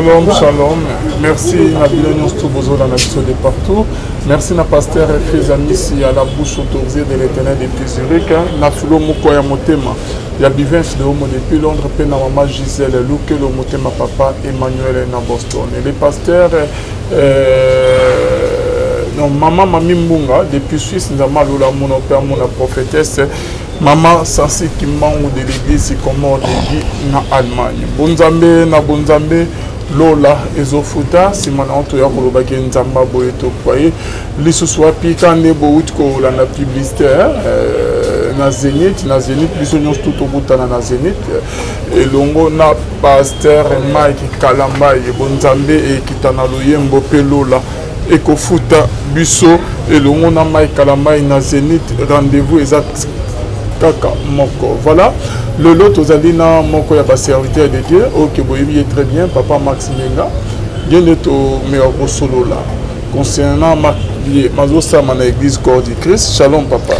Shalom, shalom. Merci na bino nyonso to bozolanda biso de partout. Merci na pasteur Fils Amisi à la bouche autorisée de l'Éternel depuis Zurich, na Filo moko ya motema ya Bivens de Homo depuis Londres pe na mama Gisèle Lukelo motema papa Emmanuel na Boston. Et le pasteur euh, non, maman Mami Mbunga depuis Suisse, Nzama Lula Mona pe amona prophétesse Maman Sansi Kimbangu de l'église Sycomore de Guy na Allemagne. Bonzambe na Bonzambe lola ezofuta nsima na yango toya kolobaki nzamba boye topoye lisusu wapi ka nde bowuti kolanda publicité euh, na zenith na zenith biso nyonso tu tokutana na zenith elongo na paster mike kalambai bonzambe ekita na loyembo mpe lola ekofuta biso elongo na Mike Kalambayi na Zenith rendez-vous eza kaka moko voilà lelo tozali na moko ya baserviteur de Dieu oyo ke boyebi ye très bien papa Max Ngenga ye nde tomeka kosolola concernant mazosalama na église corps du Christ. Shalom papa.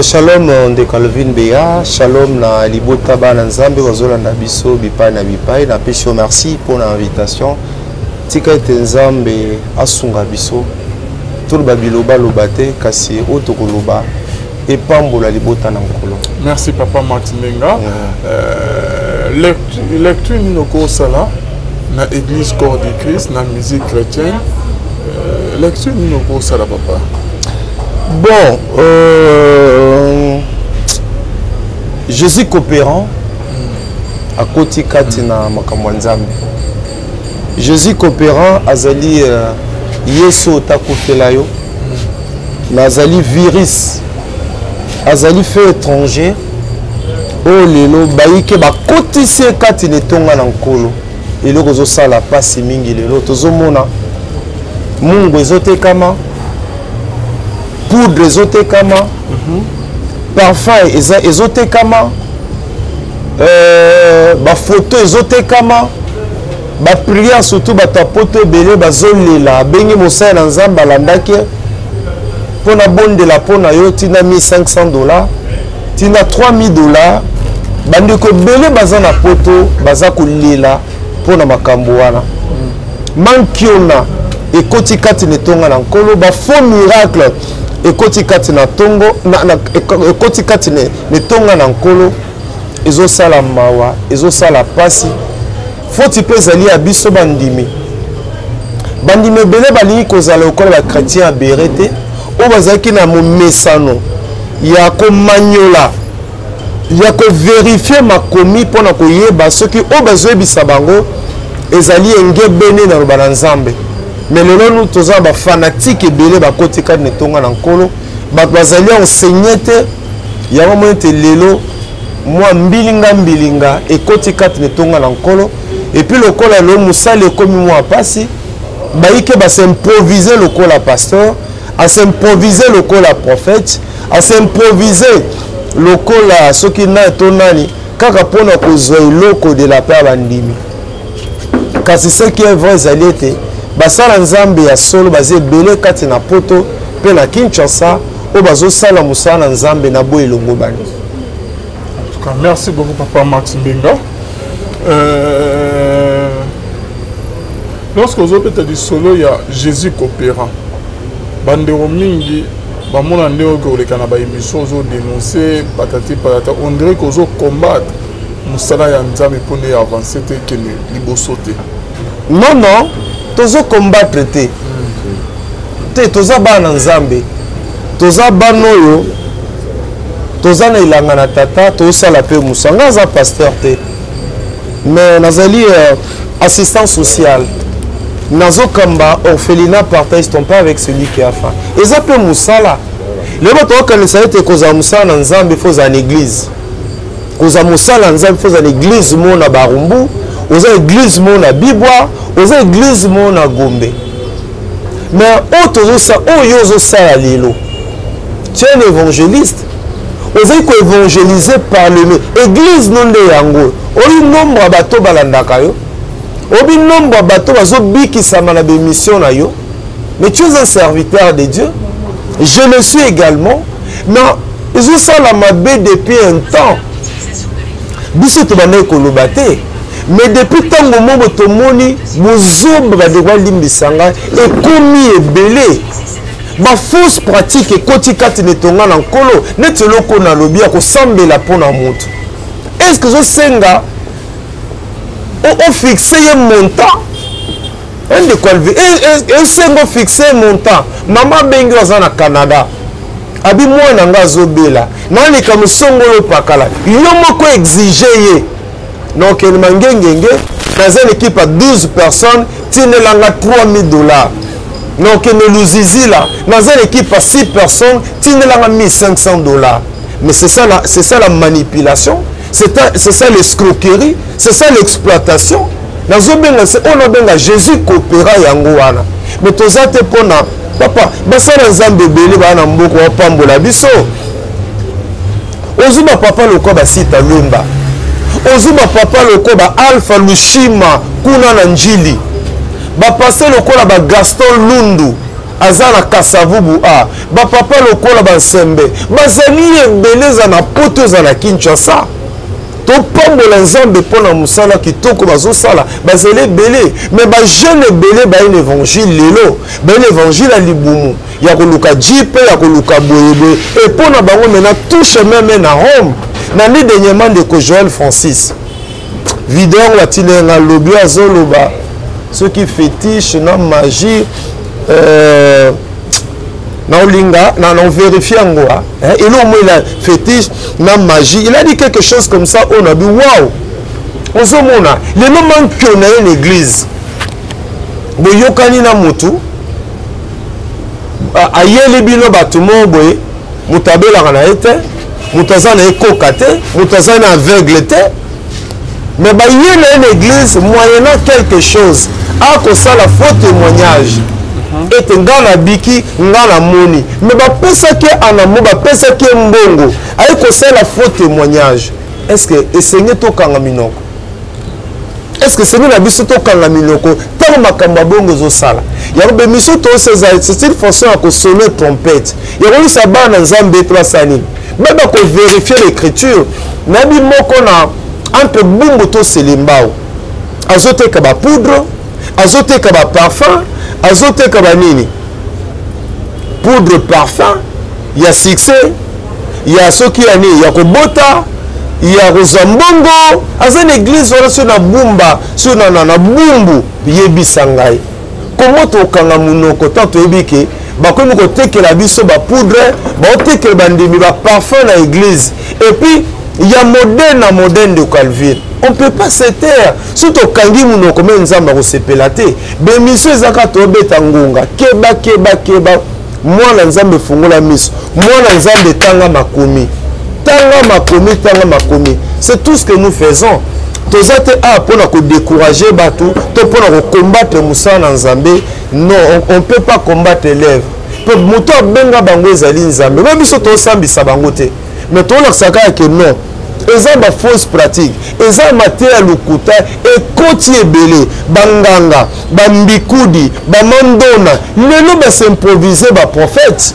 Shalom ndeko Alvin Beya, shalom na libota bana Nzambe bazolanda biso bipai na bipai. Napesi yo merci mpo na invitation. Tika ete Nzambe asunga biso toloba bilobaloba te, kasi oyo tokoloba epambola libota na Nkolo. Merci papa Max Ndenga. Lecture nini okosala na église corps du Christ na musique chrétienne, lecture nini okosala papa? Bon, Jésus coopérant akoti kati na makambo ya Nzambe. Jésus coopérant azali Yesu otakufela yo, mais azali virus, azali fait étranger oyo lelo bayike bakotisi ye kati na etonga na Nkolo. Eloko ezosala mpasi mingi lelo tozomona mungu ezotekama, poudre ezotekama, parfum ezotekama, bafoto ezotekama, baprière surtout bato ya poto ebele bazolela. Abengi mosali na Nzambe alandaki mpo na bondela mpo na yo, tina $1500, tina $3000. Bandeko ebele baza na poto baza kolela mpo na makambo wana. Mankiona ekoti kati na etonga na Nkolo, ba faux miracle ekoti kati na tongo ekoti kati na etonga na Nkolo. Ezosala mawa, ezosala pasi. Foti mpe ezali ya biso bandimi. Bandimi ebele balingi kozala lokola ba chrétien ya bere te, oyo bazalaki na momesano ya komanyola, ya koverifie makomi mpona koyeba soki oyo bazoyebisa bango ezali engebene na loba na Nzambe. Mais lelo nu toza na bafanatike ebele bakoti kati na etonga na Nkolo, bato bazali enseigné te. Yango moni ete lelo mwa mbilinga mbilinga ekoti kati na etonga na Nkolo. Et puis lokola lelo mosali ekomi mwa pasi, bayike basimprovise lokola pasteur, asimprovise lokola prophète, asimprovise lokola soki nani to nani, kaka mpona kozwa eloko de la part ya bandimi. Kasi ce qui est vrai ezali ete basala Nzambe ya solo baza ebele kati na poto mpe na Kinshasa oyo bazosala mosala na Nzambe na boye elongo bani. En tout cas, merci beaucoup papa Max Mbenga. Lorsque ozobeta lisolo ya Jésus coopérant, bandeko mingi bamona ndenge oyo koleka na baémission ozodénonce patati patata, on dirait que ozocombattre mosala ya Nzambe mpo nde avance te, ekende liboso te. Non, non, tozocombattre te te, toza bana na Nzambe, toza bana oyo toza na elanga na tata, tozosala mpe mosala. Nga aza pasteur te, mais nazali assistant social, nazokamba orphelinat Partage ton pain avec celui qui a faim. Eza mpe mosala. Lelo bato bakanisa ete kozala mosala na Nzambe fo ozala na église, kozala mosala na Nzambe fo ozala na église mo na Barumbu. Oza église moko na Bibwa, oza église moko na Gombe. Mais oyo tozosa oyo ozosala lelo, tu es un évangéliste. Ozali koévangéliser par le église no nde yango. Oyi nombre ya bato balandaka yo. Obi nombre ya bato bazobikisama na bémission na yo. Mais tu es un serviteur de Dieu. Je le suis également. Mais ezosala mabe depuis un temps. Biso tobandaki koloba te. Mais depuis ntango moko tomoni bozoba bandeko balimbisa ngai ekomi ebele. Ba fausse pratique ekoti kati na etonga na nkolo neti eloko nalobi ya kosambela mpo na moto. Est-ce que ozosenga ofixe ye montant? Ndeko Alvi, esengo fixe montant. Mama abengi aza na Canada. Abi mwana nga azobela. Naleka mosongolo pakala. Yo moko exige ye. Donc mangengenge naza une équipe à 12 personnes, tinelanga 3000 $. Donc luzizila naza une équipe à 6 personnes, tinelanga 1500 $. Mais c'est ça la manipulation, c'est ça l'escroquerie, c'est ça l'exploitation. Nazobenga se oyo nabenga Jésus coopéra yango wana. Mais toza te mpona papa basala nzambe ebele baa na mboka bapambola biso. Ozwi bapapa lokola basita Lwemba, ozwi bapapa lokola ba Alpha Lushima kuna na Njili, bapase lokola ba Gaston Lundu aza na Kasavubu a bapapa lokola bansembe bazali ebele, eza na poto, eza na Kinshasa. Topambola nzambe mpona mosala kitoko bazosala, bazali ebele. Mais bajeune ebele baye na évangile lelo, baye na évangile ya libumu, ya koluka jipe, ya koluka boyeboye, e mpo na bango maintenant tout chemin mène à Rome. Na nde dernièrement ndeko Joël Francis video yango batindi nga lobi, azoloba soki fétiche na magie, naolinga na vérifie yango eloko mo ila fétiche na magie, il a dit quelque chose comme ça oyo nabi wow. Ozomona lelo mankio na ye na église, boyokani na motu ayeli bino bato moko boye, moto abelaka na ye te, moto aza na ye koka te, moto aza na aveugle te, mais baye na ye na église moyennant quelque chose, akosala faux témoignage ete nga nabiki, nga namoni. Mais bapesaki anamo, bapesaki ye mbongo, aye kosala faux témoignage. Est ce que esenge tokanga minoko? Est ce que esenge na biso tokanga minoko ntango makambo ya bongo ezosala? Yango bemission toseza, c'est une façon ya kosonner trompette, ya koyebisa bana nzambe ete basala nini, bayeba kovérifier l'écriture. Nayebi moko na entre Bumbu to Selembao, azoteka bapoudre, azoteka baparfum, azoteka banini, poudre, parfum ya succès, ya soki ya nini, ya kobota, ya kozwa mbongo. Aza na église wana so na Bumba, so na Bumbu. Yebisa ngai komo tokanga monoko tant toyebi ke bakomi kotekela biso bapoudre, baotekela bandimi baparfum na église, et puis ya modèle na modèle de Calvin. On peut pas se taire. So tokangi monoko, me nzambe akosepela te. Bemission ezaka tobeta ngonga. Keba, keba, keba, mwana nzambe, fungola miso, mwana nzambe, tanga makomi, tanga makomi, tanga makomi. C'est tout ce que nous faisons. Toza te a mpona kodécourager bato to mpona kocombattre mosala na nzambe. Non, on peut pas combattre l'œuvre. Mpe moto abenga bango ezali nzambe. Me biso tosambisa bango te, mais tolakisa kaka ke non, eza bafausse pratique, eza mateya lokuta ekoti ebele. Banganga, bambikudi, bamandona lelo basimprovise baprophète,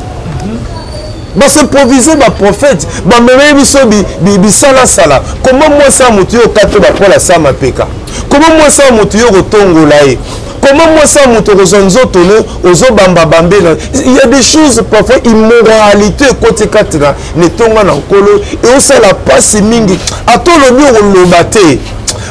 basimprovise baprophète, bamemeli biso bisalasala. Koma mwasi ya motu yo okati bapola sa mapeka, koma mwasi ya motu yo kotongola ye, koma mwasi ya moto okozwa nzoto ne ozobambabambe na. Il y a des choses parfois, immoralité ekoti kati na etonga na nkolo, eosala mpasi mingi. Ata olobi okoloba te,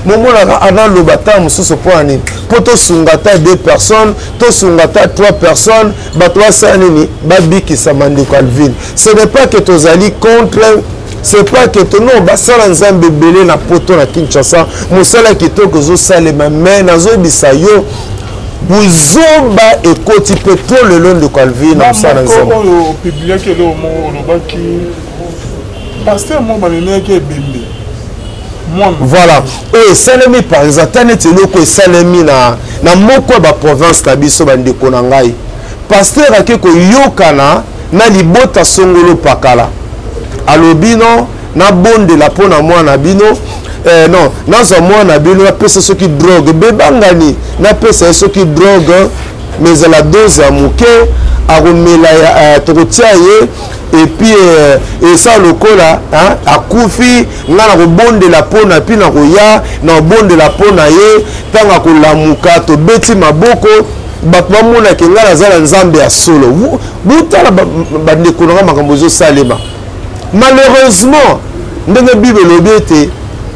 momonaka analoba ata mosusu mpo na nini? Mpo tosunga ata deux personnes, tosunga ata trois personnes, bato basala nini? Babikisama. Ndeko Alvine, ce n'est pas que tozali contre, c'est pas que to non, basala nzambe ebele na poto, na Kinshasa, mosala kitoko ezosalema. Mais nazoyebisa yo, buzoba ekoti mpe to lelo, ndeko Alvine, na mosala nzambe. Oyo opubliaki eloko moko, olobaki pasteur moko bamemeyaki ebembe. Voilà, oyo esalemi par exemple, ata neti eloko esalemi na moko ya baprovince na biso, bandeko na ngai, pasteur ake koyokana na libota songolo pakala, alobi: "Non, nabondela mpo na mwana bino, non, nazwa mwana bino, napesa soki drogue bebangani, napesa ye soki drogue, mais ezala dose ya moke, akomela, tokotia ye et puis esa lokola akufi. Ngai nakobondela mpo na mpi nakoya nakobondela mpo na ye. Ntango akolamuka, tobeti maboko, bato bamonake ngai naza na Nzambe ya solo." Botala, bandeko na nga, makambo ezosalema. Malheureusement, ndenge Bible elobi ete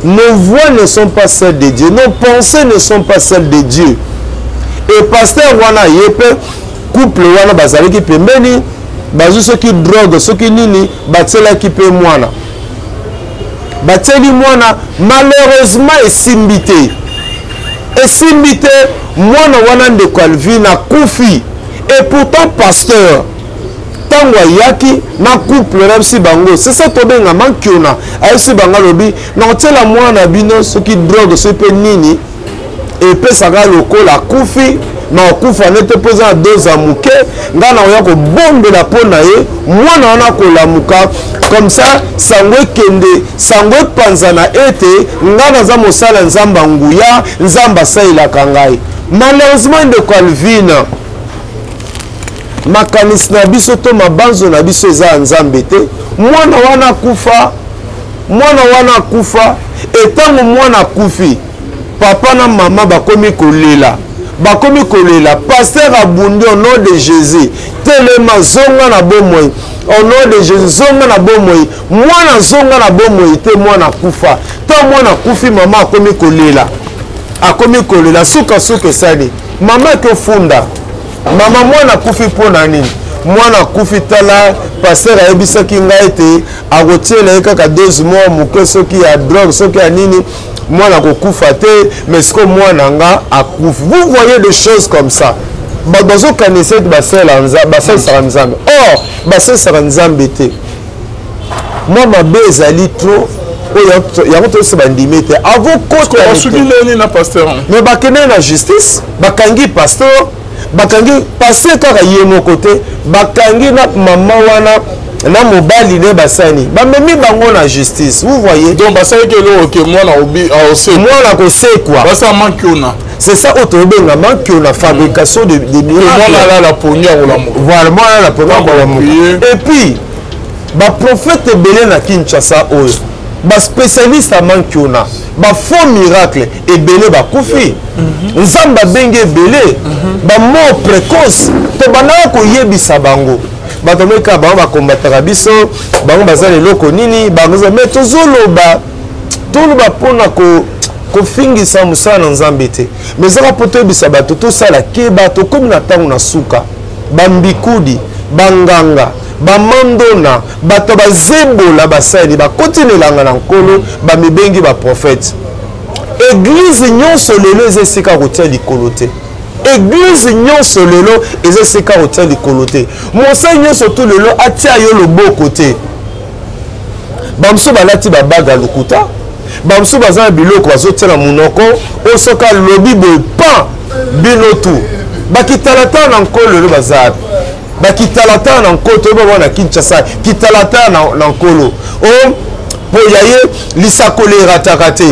nos voix ne sont pas celles de Dieu, nos pensées ne sont pas celles de Dieu. Et pasteur wana ye mpe couple wana bazalaki pembeni, bazwi soki drogue, soki nini, batielaki mpe mwana, batieli mwana. Malheureusement esimbi te, esimbi te. Mwana wana, ndeko Alvin, akufi. Et pourtant pasteur, ntango ayaki na couple, nayebisi bango, c'est ça tobenga mankiona. Ayebisi bango, alobi: "Nakotiela mwana bino soki drogue, soki mpe nini, epesaka lokola akufi, na okufa nete mpo eza na dose ya moke. Ngai nakoya kobondela mpo na ye, mwana wana kolamuka. Comme ça sango ekende, sango epanzana ete ngai naza mosala Nzambe ya nguya, Nzambe asalelaka ngai." Malheureusement, ndeko Alvine, makanisi na biso to mabanzo na biso eza ya Nzambe te. Mwana wana akufa, mwana wana akufa. Etango mwana akufi, papa na mama bakomi kolela, bakomi kolela. Pasteur abundi: "Au nom de Jésus, telema, zonga na bomoi. Au nom de Jésus, zonga na bomoi." Mwana zonga na bomoi te, mwana akufa. Ntango mwana akufi, mama akomi kolela, akomi kolela. Sukasuka esali, mama akofunda. Mama: "Mwana akufi mpo na nini? Mwana akufi. Tala, pasteur ayebisaki ngai ete akotiela ye kaka dose moko moke, soki ya drogue, soki ya nini, mwana akokufa te. Mais sikoyo mwana nga akufi." Vous voyez des choses comme ça, bato bazokanisa ete basalisaka Nzambe, or basalisaka Nzambe te. Mwa mabe ezali trop. Oyo yango toyesa bandimi te avokota na pasteur. Mais bakende na justice, bakangi pasteur, bakangi pasteur kaka ye moko te, bakangi na mama wana na mobali ne. Basani bamemi bango na justice, vous voyez. Donc basalaki eloko ke mwana mwana kosekwa. Basala mankiona. C'est ça oyo tobenga mankiona, fabrication de miracle. Mwana alala pongi, akolamuka. Voilà, mwana alala pongi, akolamuka. Et puis baprophète ebele na Kinshasa oyo baspécialiste ya mankiona, bafaux miracle ebele, bakufi. Nzambe abengi ebele bamort précoce. Tobandaka koyebisa bango, bato moyeka bango bakombataka biso, bango baza na eloko nini, bango. Mais tozoloba, toloba mpona kofingisa mosala na Nzambe te, mais ezaka mpo toyebisa bato tosala keba. Tokómi na ntango na suka. Bambikudi, banganga, bamandona, bato bazebola, basali bakoti na elanga na Nkolo, bamibengi baprophète. Église nyonso lelo eza esika kotia likolo te. Église nyonso lelo eza esika kotia likolo te. Mosali nyonso tu lelo atia yo loboko te. Bamosusu balati babague ya lokuta, bamosusu baza na biloko bazotia na monoko oyo soki alobi boye, pan bino tu. Bakitalatala na Nkolo lelo baza wapi? Bakitalatala na Nkolo, toyeba wana Kinshasa, kitalatala na Nkolo o mpo ya ye lisakoli erataka te,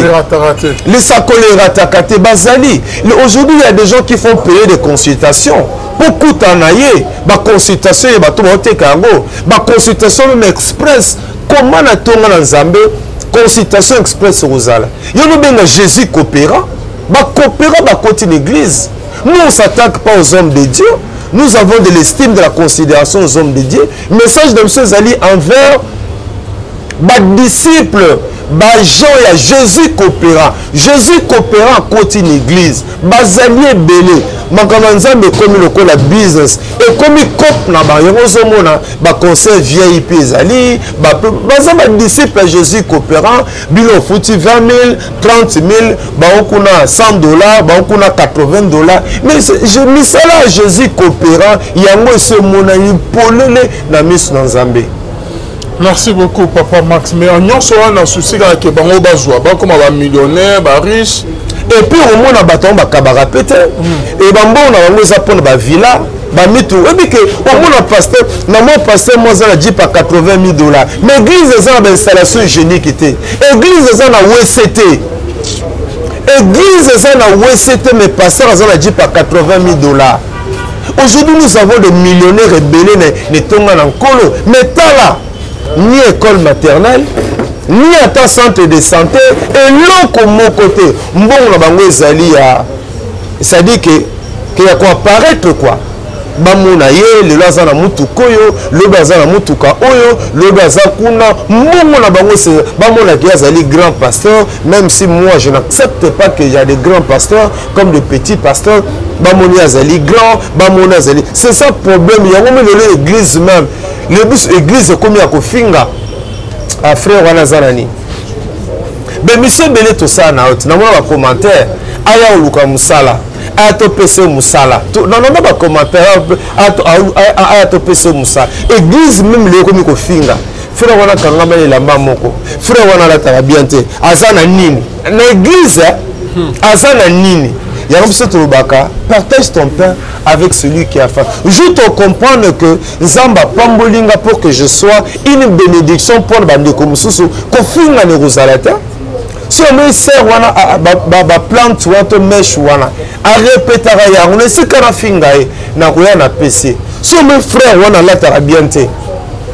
lisakoli erataka te. Bazali aujourd'hui, il y a des gens qui font payer des consultations mpo kutana na ye. Baconsultation ye, bato baoteka yango, baconsultation même express. Koma na ntonga na Nzambe, consultation express ekozala yo nobenga Jésus coopérant. Bacoopérant bakoti na église. Nous, on s'attaque pas aux hommes de Dieu. Nous avons de l'estime, de la considération aux hommes de Dieu. Message de monsieur ezali envers badisciple, baagent ya Jésus coopérant. Jésus coopérant akoti na église, bazali ebele. Makambo ya Nzambe ekomi lokola business, ekomi cope na bango. Yango ozomona baconcert VIP ezali, baza badisciple ya Jésus coopérant. Bino ofuti 20 000, 30 000, bango kuna 100 $, bango kuna 80 $. Mais misala ya Jésus coopérant yango esi emonani polele na miso na Nzambe. Merci beaucoup papa Max. Mais nyonso wana souci kaka ke bango bazwa bakoma ba millionnaire, ba riche. Et puis omona bato yango bakabaka pe te. Et bambongo na bango eza mpona ba villa bamitu oyebi ke omona pasteur na mwa pasteur mwa aza na jeep ya 80 000 dollars, mais église eza na bainstallation hygiénique te, église eza na wc te, église eza na wc te, mais pasteur aza na jeep ya 80 000 dollars. Aujourd'hui nous avons des millionnaires ebele na etonga na nkolo, mais tala ni école maternelle ni ata centre de santé, eloko moko te. Mbongo na bango ezali ya, c'est-à-dire que ya koapparaître quoi, bamona ye lelo aza na mutuka oyo, lobi aza na mutuka oyo, lobi aza kuna. Mbongo na bango bamonaki ye azali grand pasteur, même si moi je n'accepte pas qu'il y a des grands pasteurs comme des petits pasteurs. Bamoni azali grand, bamoni azali, c'est ça problème yango. Me lelo église même le biso église ekomi ya kofinga. Ah, frère wana aza na nini? Bemiso ebele tosala na yo ti namona bacommentaire, aya oluka mosala, aya topesa ye mosala. Nanona bacommentaire, aya topesa ye mosala. Église même lelo ekomi kofinga frère wana, kangama elamba moko, frère wana alataka bien te, aza na nini na église, aza na nini? Yango biso tolobaka: partage ton pain avec celui qui a faim. Juste comprendre que Nzambe apamboli nga pour que je sois une bénédiction mpona bandeko mosusu. Kofinga na ekozala te. Si omoni sœur wana, baplante wana to mèche wana, arepetaka yango na esika nafinga ye, nakoya na pc. Si omoni frère wana alataka bien te,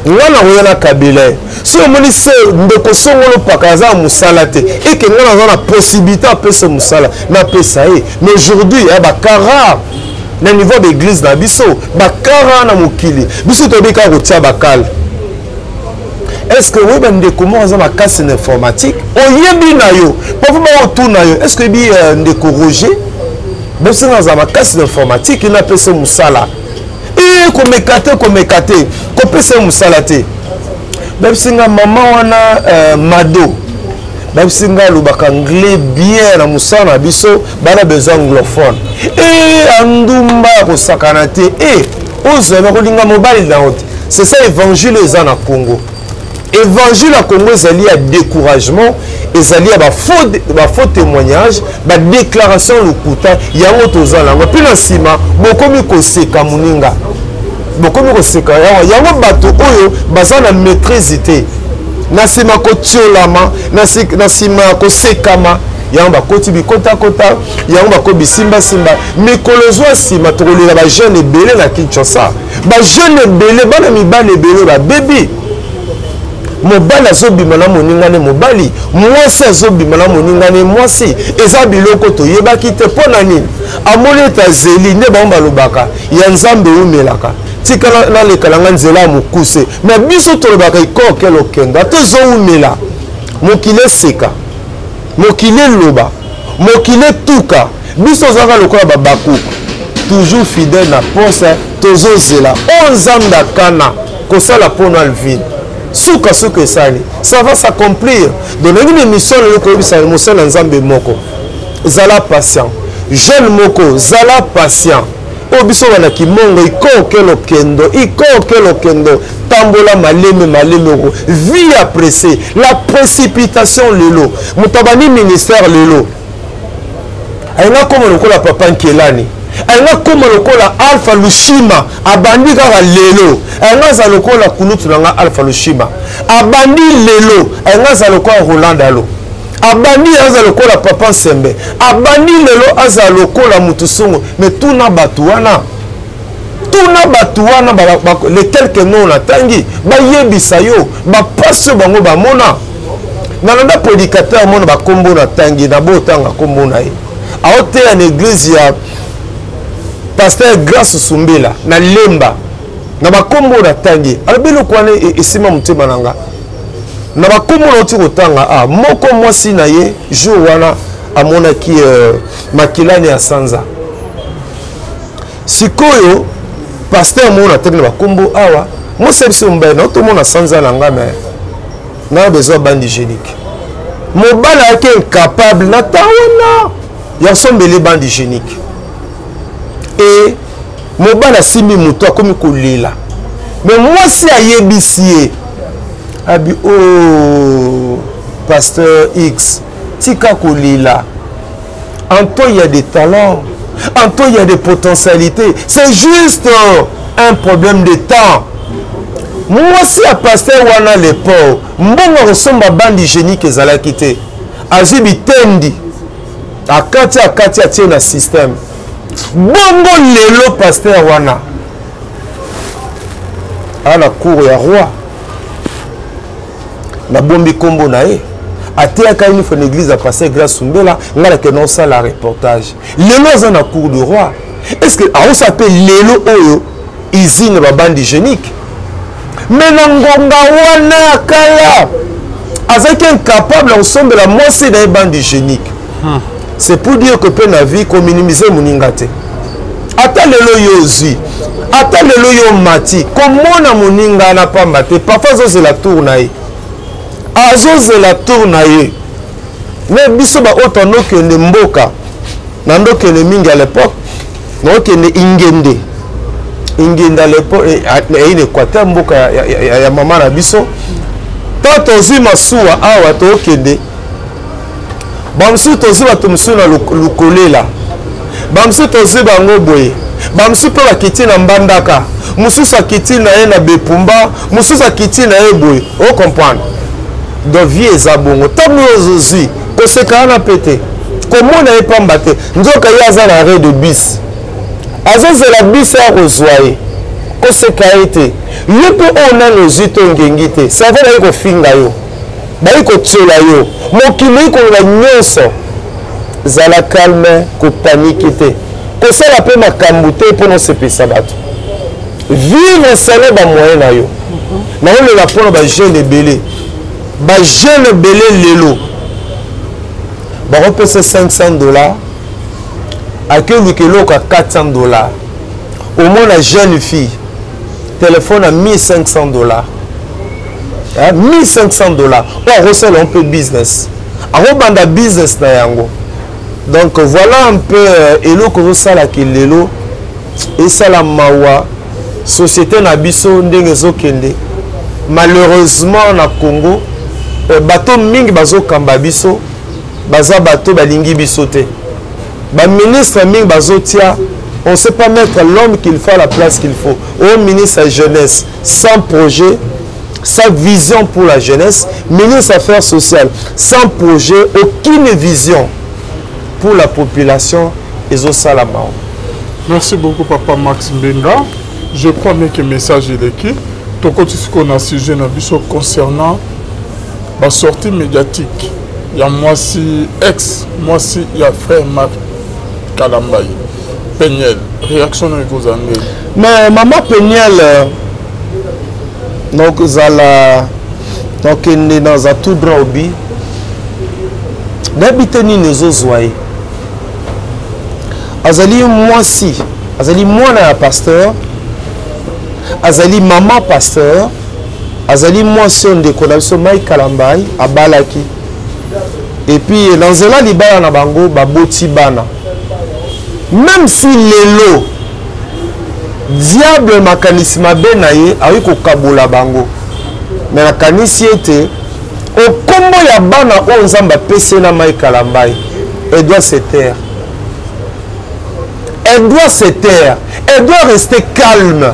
nga nakoya na kabila ye. Si omoni se ndeko songolo paka aza na mosala te, eke nga naza na possibilité apesa mosala, napesa ye. Mais aujourd'hui ya bacas rare na niveau ya baeglise na biso, bacas rare na mokili biso, toyebi kaka kotia bakale. Est ce que oyeba ndeko moko aza makasi na informatique, oyebi na yo parfois baotuna yo: est ce que oyebi ndeko Roger bosenga aza makasi na informatique, napesa mosala? E komeka te, komeka te, kopesa ye mosala te. Babisinga mama wana mado, babisinga alobaka anglais bien, na mosala na biso bana besoin anglophone. E andumba ya kosakana te, e ozwama kolinga mobali na yo te. C'est ça évangile eza na Congo. Évangile ya Congo ezali ya découragement, ezali ya bafaux témoignage, badéclaration lokuta. Yango toza nango. Mpe na nsima bokomi koseka moninga, bokomi koseka yango. Yango bato oyo baza na maîtrise te, na nsima kotiolama, na nsima ya kosekama, yango bakoti bikotakota, yango bakomi bisimbasimba. Mikolo ezwa nsima tokolela bajeune ebele na Kinshasa, bajeune ebele, bana mibali ebele babebi. Mobali azobima na moninga ne mobali, mwasi azobima na moninga ne mwasi. Eza biloko toyebaki te. Mpo na nini? Amoni ete azeli nde bango balobaka ya Nzambe eumelaka, tika naleka nga nzela ya mokuse. Me biso tolobaka ikoke lokendo, ata ezoumela, mokili eseka, mokili eloba, mokili etuka, biso ozalaka lokola babakuku, toujours fidèle na poste. Tozozela oyo Nzambe akana kosala mpona Alvine, sukasuka esali, ça va s'accomplir. Donc ndenge na émission lelo koyebisa mosala na Nzambe moko: zala patient. Jeune moko, zala patient. Oyo biso bana kimongo, ikoke lokendo, ikoke lokendo, tambola maleme maleme. Oko vie ya pressé, la précipitation. Lelo moto abandi ministère, lelo alinga koma lokola papa Nkelani, alinga koma lokola Alpha Lushima, abandi kaka lelo. Alinga aza lokola kulutu na nga Alpha Lushima, abandi lelo. Alinga aza lokola Roland Dalo, abandi. Aza lokola papa Nsembe, abandi lelo. Aza lokola mutu songo. Mais tuna bato wana, tuna bato wana, les quelques noms natangi, bayebisa yo bapasi oyo bango bamona. Nalanda prédicateur mona bakombo natangi na botanga nkombo na ye, aoteya na église ya pasteur Grâce Sumbela na Lemba. Na bakombo natangi, alobi eloko wana esima motema na nga. Na bakombo nauti kotanga, a moko mwasi na ye jour wana amonaki makilani ya sanza. Sikoyo pasteur moko natangi na bakombo awa, mwasi biso mobali na otomona sanza na nga, me na besoin bande hygiénique. Mobali ayaki incapable na ntango wana ya sombele bande hygiénique. E mobali asimbi moto, akomi kolela. Me mwasi ayebisi ye: Abi oh pasteur X, tika kolela. En toi il y a des talents, en toi il y a des potentialités. C'est juste un problème de temps. Mwasi ya pasteur wana le pauvre, mbongo akosomba bande hygiénique ezalaki te. Azwi bitendi akati akati atie na système. Bongo lelo pasteur wana a na cour ya roi nabombi nkombo na ye ateyaka une fois na église ya pasteur Grace Sumbela ngai nakende osala reportage lelo aza na cour du roi est ce que aosa mpe lelo oyo usine babande hygiénique me na ngonga wana ya kala azalaki incapable ya kosombela mwasi na ye bande hygiénique hmm. C'est pour dire que mpe na vie kominimize moninga te ata lelo yo ozwi ata lelo yo omati komona moninga na pamba te parfois azozela tour na ye azozela tour na ye me biso baoyo tandokende mboka nandokende mingi à l'époque naokende ingende ingende à l'époque eyi na équateur mboka ya, ya, ya, ya mama na biso ntango tozwi masuwa awa tookende Bamosusu tozwi bato mosusu na lukolela, bamosusu tozwi bango boye, bamosusu mpe bakiti na Mbandaka, mosusu akiti na ye na Bepumba, mosusu akiti na ye boye. O comprendre? Donc vie eza bongo. Ntango yo ozwi koseka wana mpe te, komona ye pamba te, nzoka ye aza na arrêt de bus, azozela bus ya kozwa ye, koseka ye te. Yo mpe oyo nano ozwi to ngengi te, cerveau naye kofinga yo. Bayi kotiola yo, mokili eyi koloba nyonso. Zala calme, ko paniquer te. Kosala pe makambu te pona osepelisa bato. Vivre selon ba moyens na yo. Naolela pona ba jeunes ebele. Ba jeunes ebele lelo bakopesa 500 dollars ake oluka eloko ya 400 dollars. Omona jeune fille telefone ya 1500 dollars 1500 dollars oyo akosala yango mpe business akobanda business na yango donc voilà un peu euh, eloko ezosalaki lelo esala mawa société na biso ndenge ezokende malheureusement na congo euh, bato mingi bazokamba biso baza bato balingi biso te baministre mingi bazotia on sait pas mettre l'homme qu'il faut à la place qu'il faut au ministre ya jeunesse sans projet sans vision pour la jeunesse ministre affaires sociales sans projet aucune vision pour la population ezosala mawa. Merci beaucoup papa Max Mbenga. Je crois bien que message eleki. Tokoti sikoyo na sujet na biso concernant ba sortie médiatique ya mwasi ex mwasi ya frère Marc Kalambayi Peniel. Réaction na ekozala ndenge? Mais maman Peniel euh, nakozala nakende naza tout droit obi nayebi te nini ezozwa ye azali mwasi azali mwana ya pasteur azali mama pasteur azali mwasi oyo ndeko na biso Mike Kalambay abalaki epuis na nzela libala na bango baboti bana meme si lelo diable makanisi mabe na ye akoki kokabola bango me nakanisi ete okombo ya bana oyo nzambe apesi ye na Mike Kalambay elle doit se taire elle doit se taire elle doit rester calme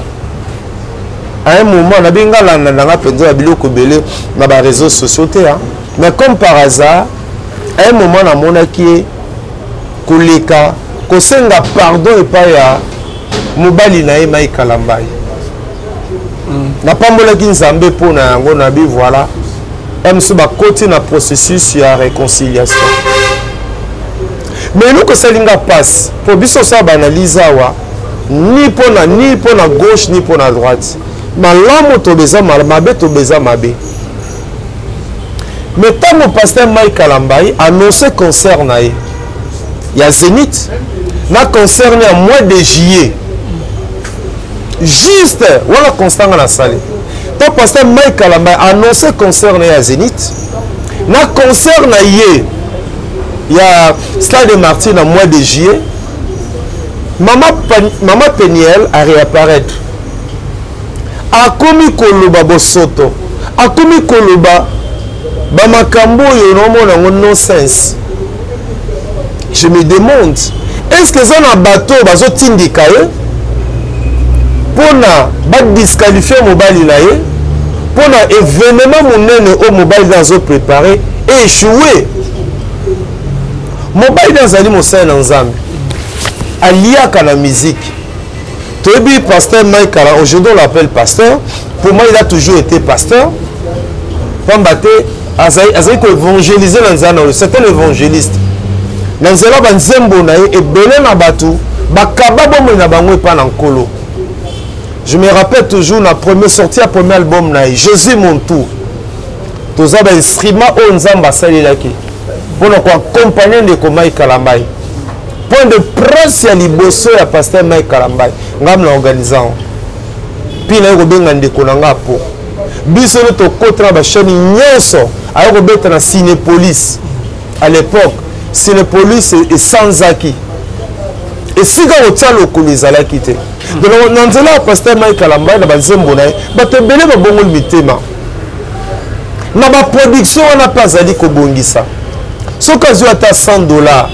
à un moment nabi nga landa nanga mpenza ya biloko ebele na ba réseaux sociaux te hein. Mais comme par hasard à un moment namonaki ye koleka kosenga pardon epai ya mobali na ye Mike Kalambay mm. Napambolaki nzambe mpo na yango nabi voilà mosusu bakoti na processus ya réconciliation mais eloko esali nga mpasi mpo biso osala baanalyse awa ni mpo na ni mpo na gauche ni mpo na droite malamu tobeza mabe tobeza mabe mais ntango pasteur Mike Kalambayi annonce concert na ye ya Zénith na concert ya mois de juillet juste wana constant nga nasali ntango pasteur Mike Kalambayi annonce concert na ye ya Zénith na concert na ye ya Stade de Martyrs na mois de juillet mama, mama Peniel a réapparaître akomi koloba bosoto. Akomi koloba bamakambo oyo naomona yango no sense. Je me demande, est-ce que eza na bato oyo bazotindika ye mpona badisqualifie mobali na ye mpona événement monene oyo mobali na azoprépare échoue? Mobali na azali mosali na Nzambe, aliaka na musique. Toyebi pasteur Mike Kala, aujourd'hui on l'appelle pasteur. Pour moi, il a toujours été pasteur, pamba te azali koévangéliser na nzela na oyo. C'est un évangéliste. Na nzela banzembo na ye, ebele na bato bakaba bomoi na bango epa na Nkolo. Je me rappelle toujours na première sortie ya premier album na ye, Jésus mon tout, toza bainstrument oyo Nzambe asalelaki mpona koaccompagne ndeko Mike Kalambai. Point de presse ya liboso ya pasteur Mike Kalambai, ngai na organisa yango mpi naye kobenga ndeko na nga po biso nde tokota na bachaîne nyonso. Aye kobeta na Cinépolis. À l'époque, Cinépolis esanzaki, esika kotia lokolo ezalaki te. Donc na nzela ya pasteur Mike Kalambai, na banzembo na ye, bato ebele babongoli mitema. Na baproduction wana mpe azali kobongisa, soki azwi ata 100 $,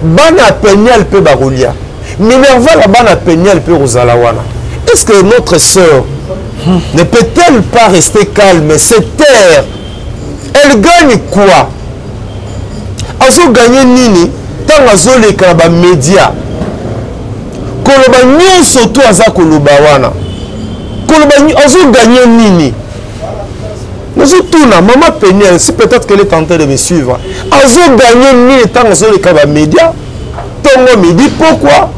bana ya Peniel mpe bakolia minerval ya bana Peniel mpe kozala wana. Est ce que notre sœur ne peut-elle pas rester calme, se taire? Elle gagne quoi? Azoganye nini ntango azoleka na bamédia koloba nyonso to aza koloba wana? Koloba azoganye nini? Nazotuna mama Peniel, si peut-être qu'elle est en train de me suivre, azoganye nini ntango azoleka bamédia ntongo, midi, pokwa,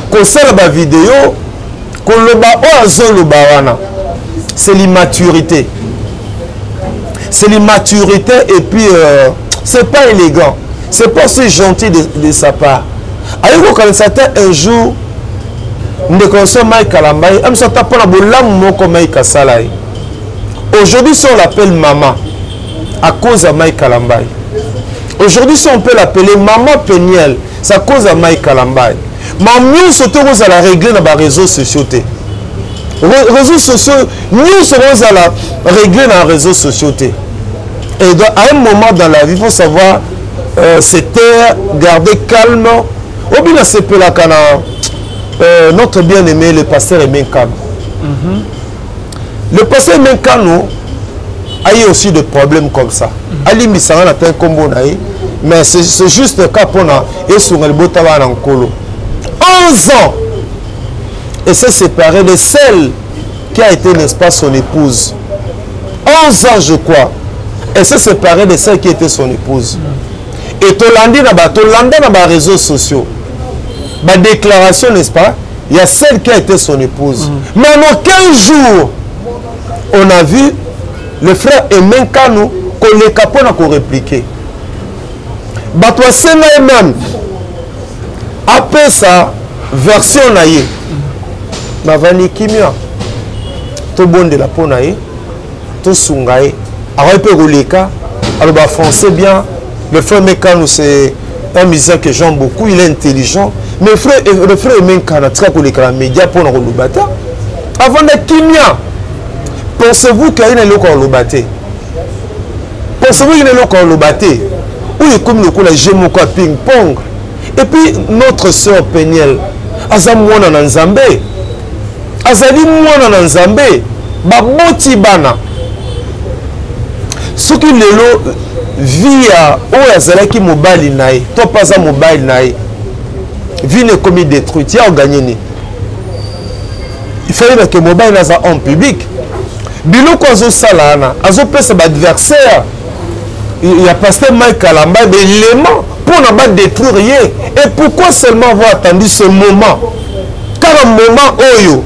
kosala bavideo, koloba oyo azoloba wana? C'est l'immaturité, c'est l'immaturité. Et puis c'est pas élégant, c'est pas si gentil de sa part. Ayi kokanisa te un jour ndeko nyonso Mike Kalambai amiso ata mpona bolamu moko Mike asala ye. Aujourd'hui, si on l'appelle maman, à cause ya Mike Kalambai. Aujourd'hui, si on peut l'appeler maman Peniel, c'est à cause ya Mike Kalambai. Ma nyonso te kozala réglé na baréseaux sociaux te. Réseaux sociaux nyonso kozala réglé na réseaux sociaux te. Et donc, à un moment dans la vie, il faut savoir se taire, garder calme. Obina sepelaka na notre bien-aimé le pasteur Aimé Nkano. Le pasteur Aimé Nkano a eu aussi des problèmes comme ça. Alimbisanga na te nkombo na ye, mais c'est juste cas mpona esunga libota bana na Nkolo. 11 ans et s'est séparé de celle qui a été, n'est-ce pas, son épouse. 11 ans, je crois, et s'est séparé de celle qui était son épouse. Et tolandi na ba tolanda na ba réseaux sociaux ba déclaration, n'est-ce pas, il y a celle qui a été son épouse. Mais en aucun jour on a vu le frère Aimé Nkanu koleka mpona korépliquer. Bato basenga ye même apesa version na ye, bavandi kimia. Tobondela mpo na ye, tosunga ye. Akoki mpe koleka aloba français bien. Le frère Mekano, c'est un musicien que j'aime beaucoup, il est intelligent. Mais frère, le frère Mekano atika koleka na média mpona koloba te, avanda kimia. Pensez-vous qu'aye na eloko aloba te? Pensez-vous qu'il na eloko aloba te? Oyo ekomi lokola jeu moko ya ping pong. Et puis notre sœur Peniel aza mwana na Nzambe, azali mwana na Nzambe, baboti bana. Soki lelo vie ya oyo azalaki mobali na ye to mpe aza mobali na ye, vie na ekomi détruite, ya oganye nini? Il fallait bake mobali na aza homme public. Biloko azosala wana, azopesa baadversaire ya pasteur Mike Kalamba baélément mpona badétruire ye. Et pourquoi seulement avoir attendu ce moment, kaka moment oyo?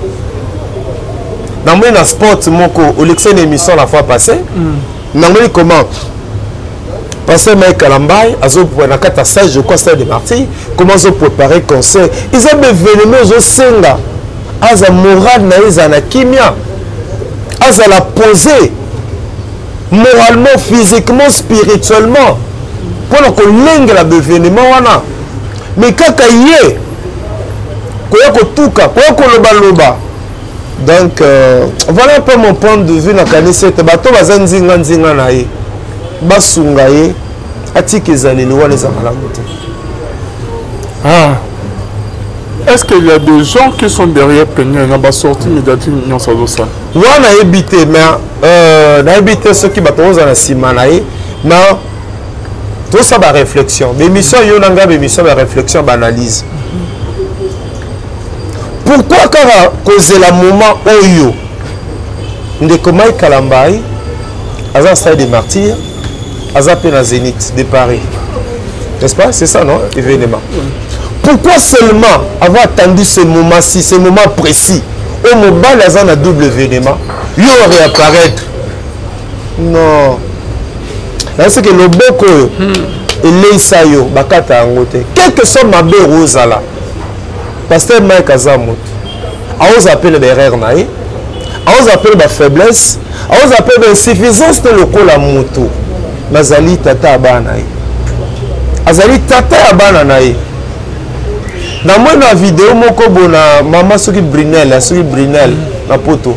Namoni na sport moko olekisa une émission la fois passée. Namoni comment pasteur Mike Kalambai azo na kati ya salle, je crois stade de Martyr, comment azopréparer concert. Eza baévénement ozosenga aza moral na ye ezala na kimia, azala posé moralement, physiquement, spirituellement, mpona kolengela baévénement wana. Mais kaka ye koya kotuka, koya kolobaloba. Donc euh, voilà un peu mon point de vue. Nakanisi ete bato baza nzinga nzinga na ye basunga ye atika ezaleli wana eza malamu te. Ah. Est-ce qu'il y a des gens qui sont derrière Peniel na ba sortie médiatique nyonso azosala? Wana nayebi te mais euh, nayebi te soki bato kozala na nsima na ye, mais tosala ba réflexion, bémission yo na ngai, bémission ba réflexion, ba analyse. Pourquoi kaka kozela moment oyo ndeko Mike Kalambay aza stade des martyrs, aza mpe na Zénith de Paris, n'est-ce pas? C'est ça, non? Événement. Pourquoi seulement avoir attendu ce moment-ci, ce moment précis au mobali aza na double événement, yo réapparaître? Non, nayesi ke loboko oyo eleisa yo bakata yango te, quel que soit mabe ozala. Pasteur Mike aza moto, aozala mpe na baerreur na ye, aozala mpe na bafaiblesse, aozala mpe bainsuffisance te lokola moto. Nazali tata ya bana na ye, azali tata ya bana na ye. Namoni na video moko bona mama soki Brinel, soki Brinel na poto,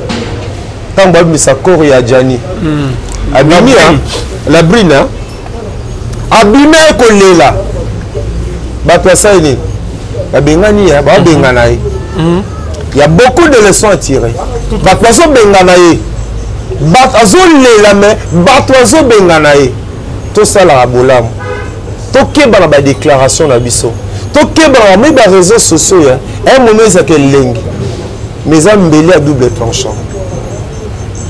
ntango babimisa corps ya Jani, abimi la Brine abimi aye kolela, bato asali nini? Babengani ye, babengana ye. Ya beaucoup de leçons à tirer. Bato bazobengana ye, bato azolela, me bato bazobengana ye. Tosalaka bolamu, tokeba na badéclaration na biso, tokeba na bamoi baréseau sociaux. Ya un moment ezalaka elengi, mais eza mbeli ya double tranchant.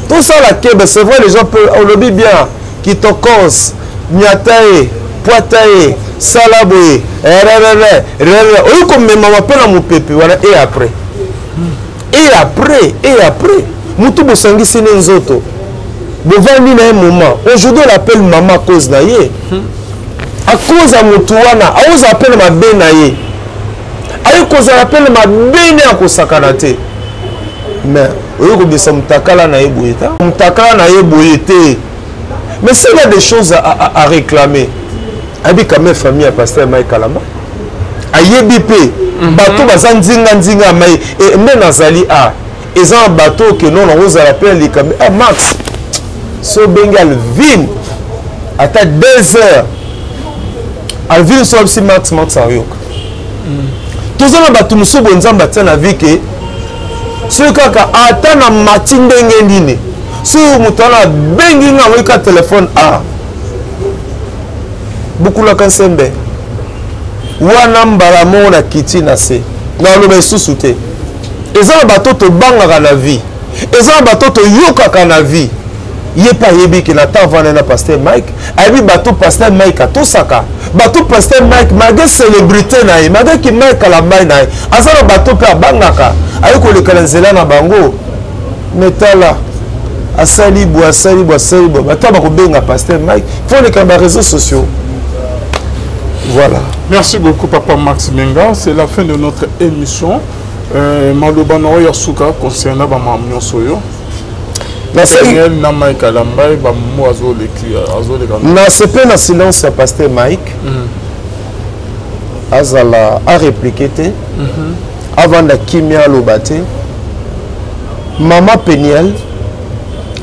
Tosala keba. C'est vrai, les gens peuvent olobi bien kitokos, nyata ye, pwata ye, sala boye, rrr rrr, oyi komemama mpe na mopepe wana. Et après, et après, et après, motu bosangisi ne nzoto, bovandi na ye moment, aujourd'hui on l'appelle mama à cause na ye, à cause ya motu wana. Aozala mpe na mabe na ye, aye kozala mpe na mabe ne ya kosakana te, mais oye kobisa motakala na ye boye ta, motakala na ye boye te. Mais s'il a des choses à réclamer, ayebi quand même famille ya pasteur Mike Kalamba, ayebi mpe bato baza nzinga nzinga ya mai nde nazali a eza na bato oke non, nakozala mpe na likambo. Ah, Max, so obengi Alvin ata 2 heures, Alvin so abisi Max, Max ayoka. Toza na bato mosusu boye Nzambe atia na vie ke soki kaka ata na mati ndenge nini, soki moto wana abengi nga, amoki ka telefone, a bukulaka nsembe wana mbala moko na kiti na se, naloba lisusu te. Eza na bato tobangaka na vie, eza na bato toyokaka na vie. Ye mpe ayebi ke na temps vanda na pasteur Mike, ayebi bato pasteur Mike atosaka, bato pasteur Mike malgré célébrité na ye, malgré ki Mike Kalambay na ye, aza na bato mpe abangaka, aye koleka na nzela na bango. Me tala, asali boye, asali boye, asali boye, bato bakobenga pasteur Mike, faut oleka na baréseaux sociaux. Voilà. Merci beaucoup, Papa Max Menga. C'est la fin de notre émission. Maloba na oyo ya suka concernant bamakambo nyonso oyo Daniel na Mike Kalambay, bamomo azoleka. Nasepe na silence ya pasteur Mike. Azala arépliquer te, avanda kimia, aloba te. Mama Peniel,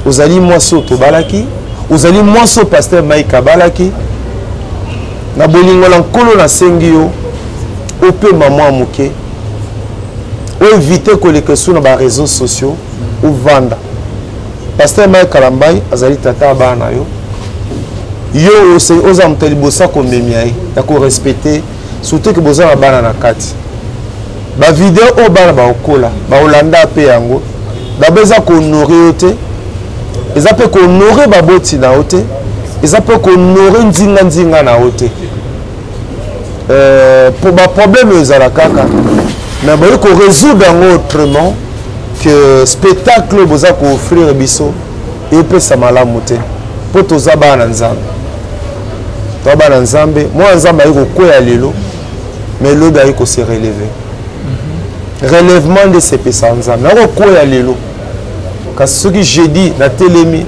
ozali mwasi oyo tobalaki, ozali mwasi oyo pasteur Mike abalaki na bolingo na Nkolo. Nasengi yo opema mwa moke, oéviter koleka esu na baréseaux sociaux, ovanda. Pasteur Mike Kalambay azali tata ya bana na yo. Yo oza moto ya liboso ya komemia ye, ya korespecter, surtout ke boza na bana na kati. Bavideo oyo bana bakokola bakolanda mpe yango. D'abord eza kohonorer yo te, eza mpe kohonorer baboti na yo te, eza mpe kohonorer nzinga nzinga na yo te. Po baproblème oyo ezala kaka, mais boyi korésoudre yango autrement que spectacle oyo boza kooffrir biso. Epesa malamu te, mpo toza bana na Nzambe, toza bana na Nzambe. Mwana Nzambe ayi kokwea lelo, mais lobi ayi kose relever. Relèvement nde sepesa Nzambe. Nakokwea lelo, kasi soki jeudi natelemi,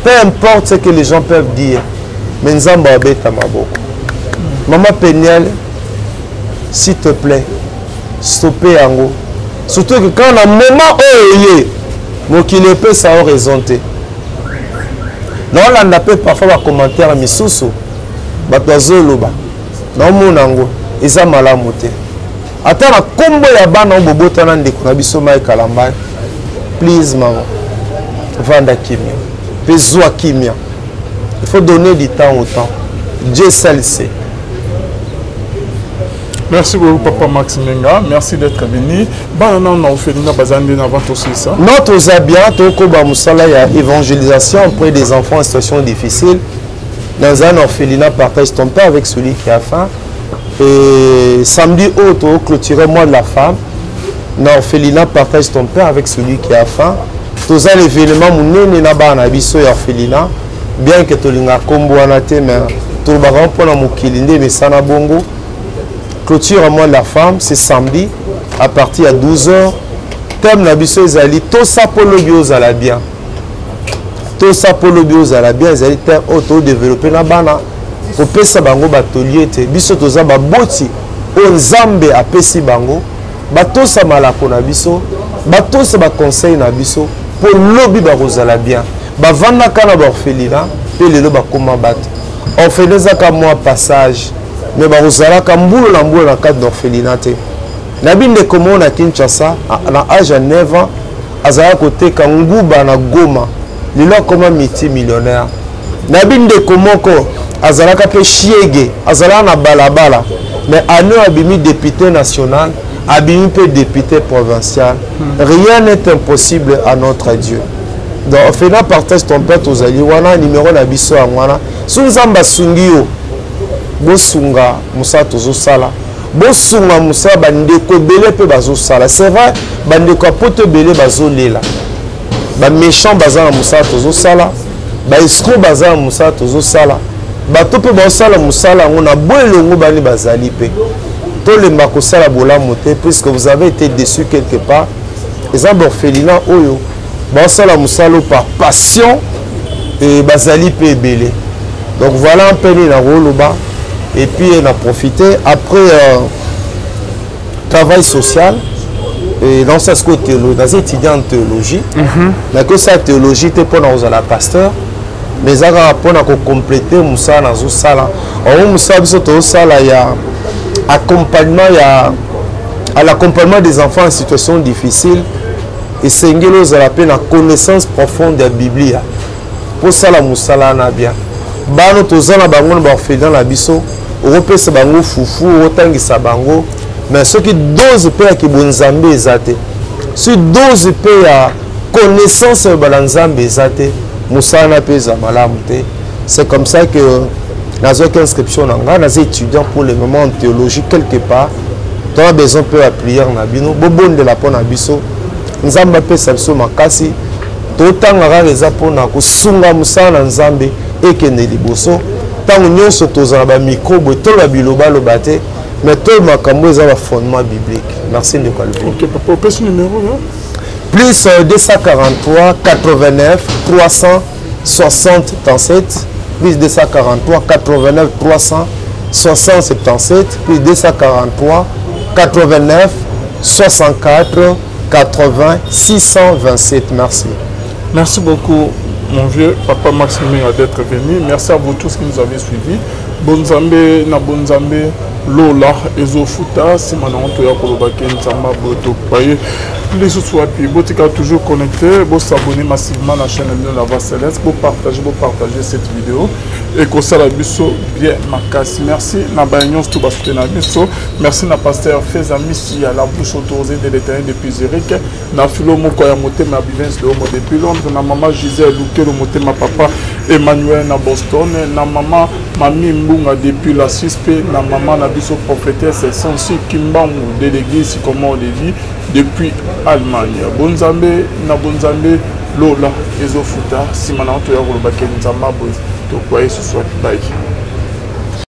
peu importe ce que les gens peuvent dire, mais Nzambe abeta maboko. Mama Peniel, s'il te plaît, stoppe yango. Surtout que quand na moment oyo ye mokili epesa yo raison te. Naolanda mpe parfois bacommentaire misusu bato bazoloba, naomona yango eza malamu te. Ata na kombo ya bana oyo bobotana ndeko na biso Mike Kalambay, please mama, vanda kimia mpe zwa kimia. Il faut donner du temps au temps. Dieu seul sait. Merci beaucoup Papa Max Menga, merci d'être venu. Bana na na ofelina bazande na avant aussi ça. Non, toza bien, tokoba musala ya évangélisation auprès des enfants en situation difficile. Dans un orphelinat, partage ton pain avec celui qui a faim. Et samedi auto clôturer mois de la femme. Na orphelinat, partage ton pain avec celui qui a faim. Toza l'événement munene na bana biso ya orphelinat. Bien que tolinga kombo wana te, mais tolobaka mpona mokili nde mesana bongo. Clôture à mois de la femme, c'est samedi à partir de 12h. Thème na biso ezali tosa po lobi ozala bien. Tosa po lobi ozala bien ezali thème oyo to développer na bana kopesa bango batoli ete biso toza baboti oyo Nzambe apesi bango batosa malako na biso, batosa ba conseil na biso po lobi bakozala bien. Bavandaka na ba orphelinat pe lelo bakoma bato. Orphelinat ezaka mwa passage, mais bakozalaka mbula na mbula na kati na orphelinat te. Nayebi ndeko moko na Kinshasa, na age ya 9 ans, azalaka koteka nguba na Goma, lelo akoma multimillionnaire. Nayebi ndeko moko azalaka pe shiege, azalaka na balabala, mais année abimi député national, abimi pe député provincial. Rien n'est impossible à notre Dieu. Donc orphelinat partage ton père tozali wana, numéro na biso yango wana. So Nzambe asungi yo, bosunga mosala tozosala, bosunga mosala bandeko ebele mpe bazosala. C'est vrai, bandeko ya poto ebele bazolela, ba méchant baza na mosala tozosala, ba escroc baza na mosala tozosala, bato mpe bazosala mosala yango na bo elongo bani bazali mpe. Tolemba kosala bolamu te, puisque vous avez été déçu quelque part. Eza ba orphelinat oyo bazosala mosala par passion et bazali mpe ebele. Donc voilà un peu nini nakoloba. Et puis on a profité après travail social et dans ce côté théologie, dans étudiant en théologie. Nakosala théologie te mpona kozala pasteur, mais eza kaka mpona kocompléter mosala nazosala. Yango mosala biso tozosala ya accompagnement, ya à l'accompagnement des enfants en situation difficile, esengeli ozala mpe na connaissance profonde ya Biblia mposala mosala na bien. Bano toza na bango na baorphelinat na biso, okopesa bango fufu, okotangisa bango, mais soki dose mpe ya kibonzambe eza te, soki dose mpe ya connaissance ya bala nzambe eza te, mosala na mpe eza malamu te. C'est comme ça que nazwaki inscription na ngai, naza étudiant pour le moment en théologie quelque part. Toza besoin mpe ya prière na bino, bobondela mpo na biso, Nzambe apesa biso makasi. Totanga kaka eza mpona kosunga mosala na Nzambe ekende liboso. Ntango nyonso tozala ba micro boye, toloba bilobaloba te, mais to makambo eza ba fondement biblique. Merci ndeko Alvin. Ok papa, opesi numéro yo? Plus 243 89 367, plus 243 89 377, plus 243 89 64 80 627. Merci. Merci beaucoup mon vieux papa Max Menga d'être venu. Merci à vous tous qui nous avez suivis. Bonzambe na Bonzambe Lola ezofuta sima na onto ya koloba ke Nzamba boto paye lisusu wapi. Botika toujours connecté, bo s'abonner massivement à la chaîne de la Voix Céleste, bo partager, bo partager cette vidéo et kosala biso bien makasi. Merci na ba nyonso to ba soutenir biso. Merci na pasteur Feza Missi à la bouche autorisée de l'Éternel depuis Zurich, na Philo Moko ya motema Bivens de Homo depuis Londres, na maman Gisèle Lukelo motema papa Emmanuel na Boston, na maman Mami Mbunga depuis la Suisse, na maman na biso prophétesse Sansi Kimbangu de l'église Sycomore de vie depuis Allemagne. Bonzambe na Bonzambe Lola ezofuta sima na to ya koloba ke Nzamba boye to kwa Yesu soit bye.